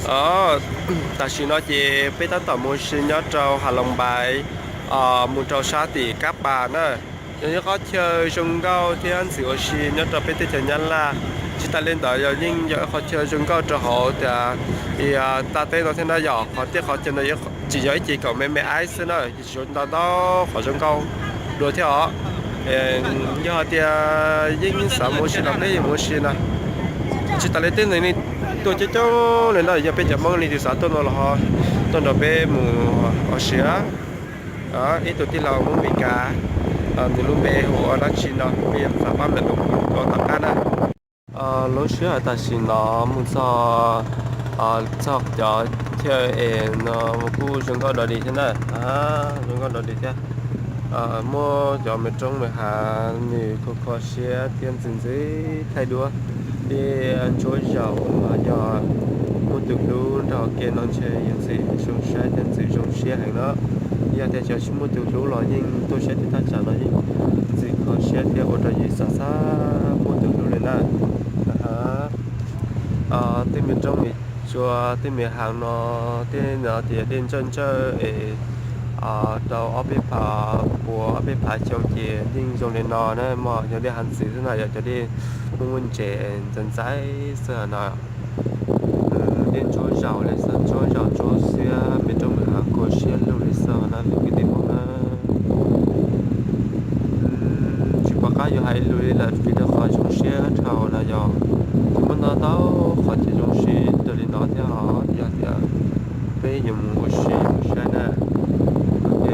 Os, tam sim no ces peb tab tom mus ua si nyob rau Has Loos Npais, mus rau sab tim Kab Pas na. Yog ib qhov chaw zoo nkauj thiab ntxim ua si nyob rau peb teb chaws Nyab Laj. Tsis tas li ntawd yog yeej yog ib qhov chaw zoo nkauj rau hauv tias, i, nta teb no thiab na yom. Qhov tiaj qhov chaw no tsis yog ib ce kaum me me aib xwb na, tsis ntau ntau qhov zoo nkauj dua thiab os. Yog hais tias yeej xav mus ua si los peb yuav mus ua si na. Tsis tas li tej ntawd ne, tuaj coob coob li no, yog peb cov Hmoob leej twg xav tuaj no los ho tuaj nrog peb mus ua si. Ib tug tij laug Hmoob Mes Kas, nws lub npe hu ua dab tsi no, peb yuav xav pab ntawm tus tom qab na. Lub sij hawm tam sim no mus txog, txog cov chaw es no kuj zoo nkauj dog dig thiab na. Zoo nkauj dog dig thiab. Muaj cov me roob me hav nws kho kho siab thiab ntxim ntxim thaij duab. Tej ntsuab zaus mas yog muaj tus hlub nrog ke no ntshe yeej ntxim zoo saib thiab ntxim zoo siab heev no. Yog tias xyov tsis muaj tus hlub los yeej tuaj saib tej thaj tsam no yeej ntxim kho siab thiab ua rau yus xav xav muaj tus hlub li na. Tej me roob me tsua, tej me hav no, tej no tias dej ntsawj ntsawj es rau ob peb phav puas ob peb phav xyoo ces yeej zoo li no na mog. Yog dej hav ntxwv xwb na, yog cov dej muaj muaj ntses ntxaiv ntxaiv xwb na. Dej ntsuab zaus li xwb, ntsuab zaus ntsuab xiab, me roob me hav kho siab lug li xwb na kwv tij Hmoob na. Tsis pom qab yuav hais lus li lawm vim rau qhov zoo siab dhau na yog. Tsis muaj ntau ntau qhov chaw zoo siab raws li no thiab os, yog tias peb yuav mus ua si mus saib na. Ok.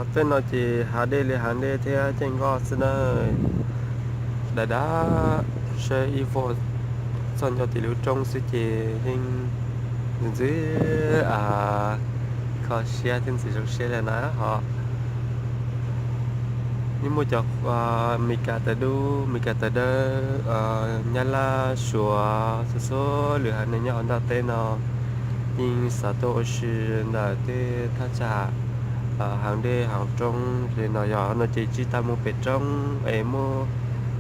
Tej no ces hav dej li hav dej thiab caij nkoj xwb na. Dav dav saib ib vuag txog nco tim lub roob xwb ces yeej ntxim ntxim kho siab thiab ntxim zoo siab li na ho. Yeej muaj cov Mes Kas tawv dub, Mes Kas tawv dawb, Nyab Laj, Suav, txhua txhua lwm haiv neeg nyob hauv ntaj teb no yeej xav tuaj ua si ntawm tej thaj tsam hav dej hav roob li no yog no ces tsis tas mus pem roob es muaj,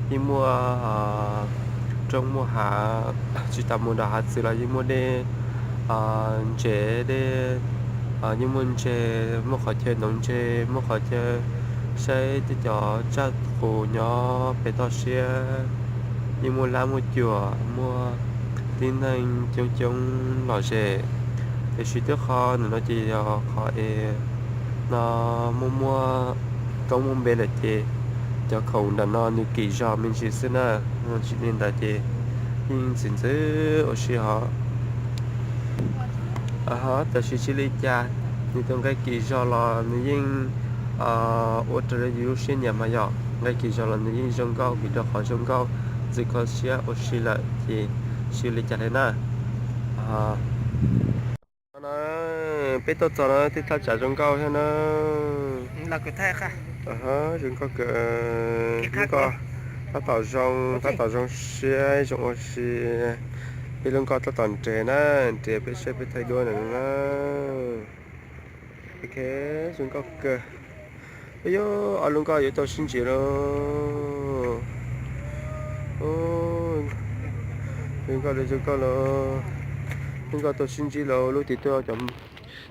yeej muaj roob muaj hav, tsis tas mus nram hav txwv los yeej muaj dej ntses dej, yeej muaj ntses, muaj qhov chaw hnoos ntses, muaj qhov chaw saib tej cov tsaj qus nyob pem toj siab, yeej muaj lab muaj cuam, muaj tib neeg coob coob lom zem. Tiam sis twb qhov ntawm no ces yog qhov es no muaj muaj koob muaj npe lawm ces cov khoom ntawm no nws kim zog me ntsis xwb na. Tsis li ntawd ces yeej ntxim ntxim ua si hos. Ho tab sis tsis li cas, nws tus nqaij kim zog los nws yeej ua raws li yus lub siab nyiam mas yog nqaij kim zog los nws yeej zoo nkauj vim rau qhov zoo nkauj ntxim kho siab ua si lawm ces tsis li cas li na. No na, peb tuaj txog no tej thaj tsam zoo nkauj thiab na. Zoo nkauj kawg, tab tom zoo, tab tom zoo siab zoo ua si. Peb lub nkoj tab tom nres na, nres peb saib peb thaij duab ntawm no na. Ok, zoo nkauj kawg. Yog ob lub nkoj yuav tau sib ntsib lauj. Lub nkoj li zoo nkauj lauj. Lub nkoj tau sib ntsib lauj, lub twg tuaj cov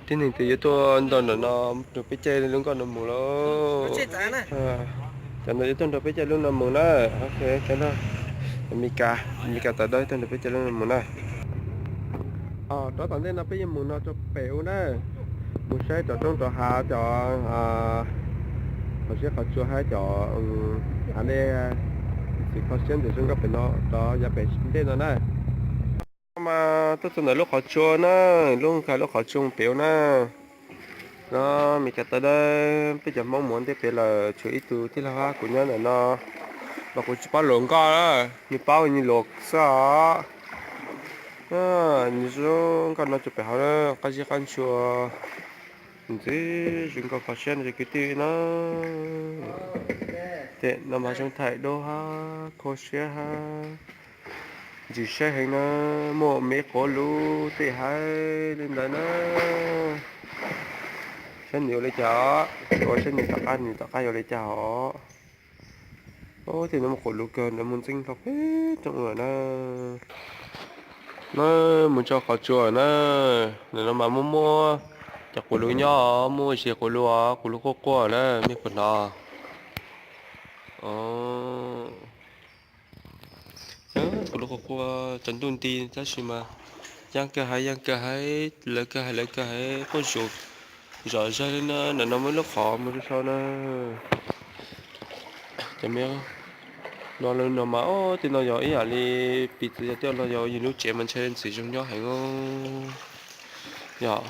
tib neeg twg yuav tuaj nrog ntawm no nrog peb caij lub nkoj no mus lauj. Cov no yuav tuaj nrog peb caij lub no mus na. Ok, cov no Mes Kas, Mes Kas tawv dawb tuaj nrog peb caij lub no mus na. Rov tom ntej no peb yuav mus no rau pem ub na, mus saib rov roob rov hav cov Qhov siab qhov tsua hab cov hav dej, txiv kho siab ntxim zoo nkauj pem no rov yav pem ntej no na. Mas tuaj txog ntawm lub qhov tsua na, lub nkag lub qhov tsua pem na. No Mes Kas tau dawb, peb cov Hmoob mus ua ntej pem lawm, tshuav ib tug tij laug hab kuv nyob ntawm no, mas kuv tsis paub luag nkoj, nws paub nws luag xwb os. Nws zoo nkauj no tsuas pem hauv na, qab zib qab ntshua, ntxim zoo nkauj kho siab no cov kwv tij na. Tej no mas zoo thaij duab hab kho siab hab ntxim saib heev na, muaj me quav luv tej hab li ntawd na. Saib nws ua li cas, saib nws tom qab, nws tom qab yuav ua li cas os. Tej no muaj quav luv kawg, ntawd muaj ntxeeb hlo peb rooj lawm na. Na, mus txog qhov tsua na, ntawm no mas muaj muaj cov quav luv nyob, muaj zis quav luv, quav luv quaj quaj na, mej puas hnov? Quav luv quaj quaj, tsaus ntuj nti tab sis mas yeej kawg hais, yeej kawg hais, lawv kawg hais, lawv kawg hais quaj zom zog li na. Ntawm no muaj ib lub qhov mus rau saud na. Cov me no, lub no mas, o, tej no yog ib yam li piv txwv yog tej no yog yus lub tsev mas ntshe ntxim zoo nyob heev os. Yog,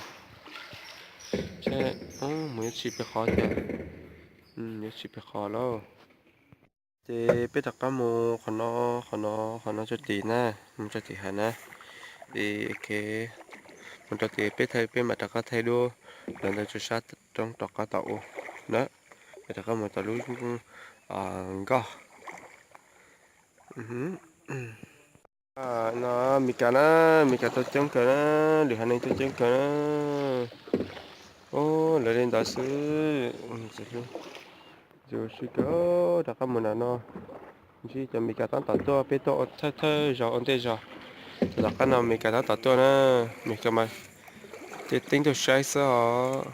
mus yuav tsis pem qhov ces, yuav tsis pem qhov lauj. Ces peb rov qab mus qhov no, qhov no, qhov no tso tim na, mus tso tim hav na. Es mus rau tim peb thaij, peb mam rov qab thaij duab los ntawd tso sab roob rov qab tom u na. Peb rov qab mus tom lub nkoj. No Mes Kas na, Mes Kas tuaj coob kawg na, lwm haiv neeg tuaj coob kawg na. Ub, lawv li ntawd xwb. Yus sib kawg rov qab mus nram no, ntsib cov Mes Kas tab tom tuaj, peb tuaj ua thawj thawj zaug ua ntej zog. Tom qab no Mes Kas tab tom tuaj na, Mes Kas mas ces teeb tuaj saib xwb os,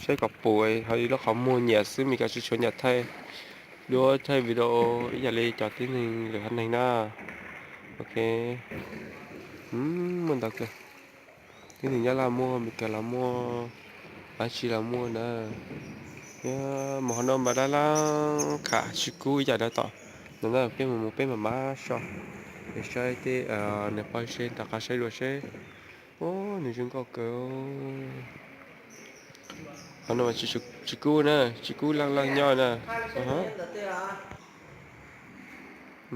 saib kom pum ho lub qhov muag nyiam xwb, Mes Kas tsis tshua nyiam thaij duab thaij video ib yam li cov tib neeg lwm haiv neeg na. Ok, muaj ntau kawg. Tib neeg Nyab Laj muaj, Mes Kas los muaj, dab tsi los muaj na. Thiab mus qhov no mas dab laab kham tsis kub ib yam dab tom no na, peb mus mus peb mam mab so, es saib tej nws poj seb, rov qab saib dua seb. Ub, nws zoo nkauj kawg. Qhov no mas tsis kub na, tsis kub leej leej nyob na.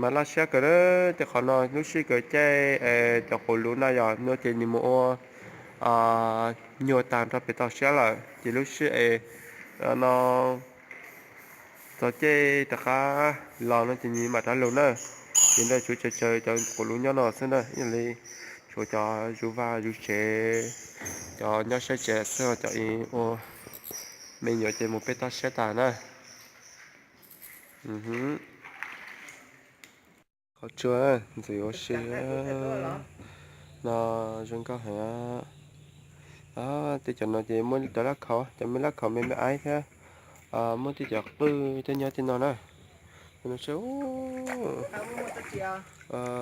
Mas laj siab kawg na, tej qhov no lub sij kawg caij cov quav luv no yog no ces nws mus ua nyuag tag nrho pem toj siab lawm ces lub sij no txog caij rov qab los no ces nws mam rov lug na. Ces ntawd tsuav tsawg tsawg cov quav luv nyob no xwb na, ib yam li tshuav cov zuv vaj zuv tsev, cov nyob saib tsev xwb, cov ua me nyuam ces mus pem toj siab tag na. Qhov tsua ntxim ua si no zoo nkauj heev. Tej cov no ces muaj cov laj khaum, cov me laj khaum me me aib thiab, muaj tej cov qwj tej nyob tej no na. Muaj cov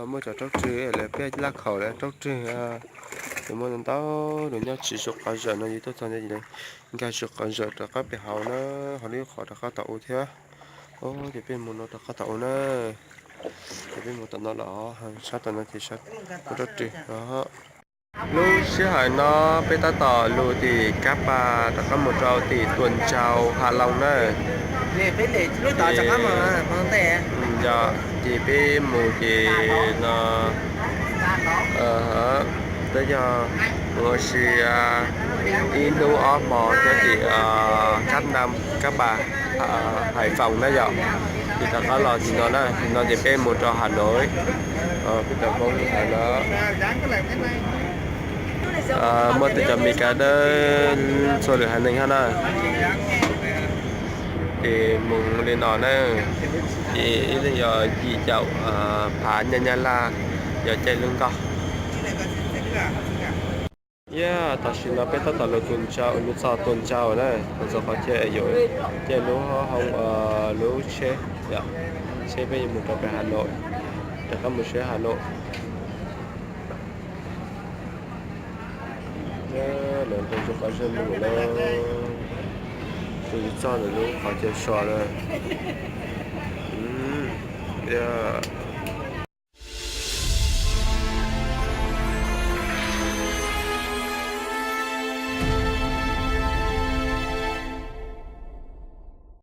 raub rwg, lawv peb laj khaum lawv raub rwg. Ces muaj ntau lus nyob tsis zuj qhov zawm no, yus tuaj txog ntawd nkag zuj qhov zawm rov qab pem hauv na, ho lub qhov rov qab tom u thiab. Ces peb mus no rov qab tom u na. Ces peb mus tom no los, sab tom no ces sab raub rwg. Lub sij hawm no peb tab tom lug tim Kab Pas rov qab mus rau tim Tuam Ntsaus Has Loos na. Yog ces peb mus ces no peb yog ua si ib hnub ob hmo nyob tim Kab Pas, Hais Foos na yom. Ces rov qab los tim no na, tim no ces peb mus rau Has Nois, peb cov Hmoob li hais no. Muaj tej cov Mes Kas dawb txhua lwm haiv neeg hab na. Ces mus li no na, ces ib leeg yog yim caum phav nyab Nyab Laj, yog caij lub nkoj. Yog tam sim no peb tab tom lug Tuam Ntsaus, lug txog Tuam Ntsaus na, txog qhov chaw yuav caij lub hoob, lub tsheb, tsheb peb yuav mus rau pem Has Nois, rov qab mus tsheb Has Nois. Lawv nrog ntsuag qhov zog mus lawm. Mus txog ntawm lub qhov chaw so na. Tias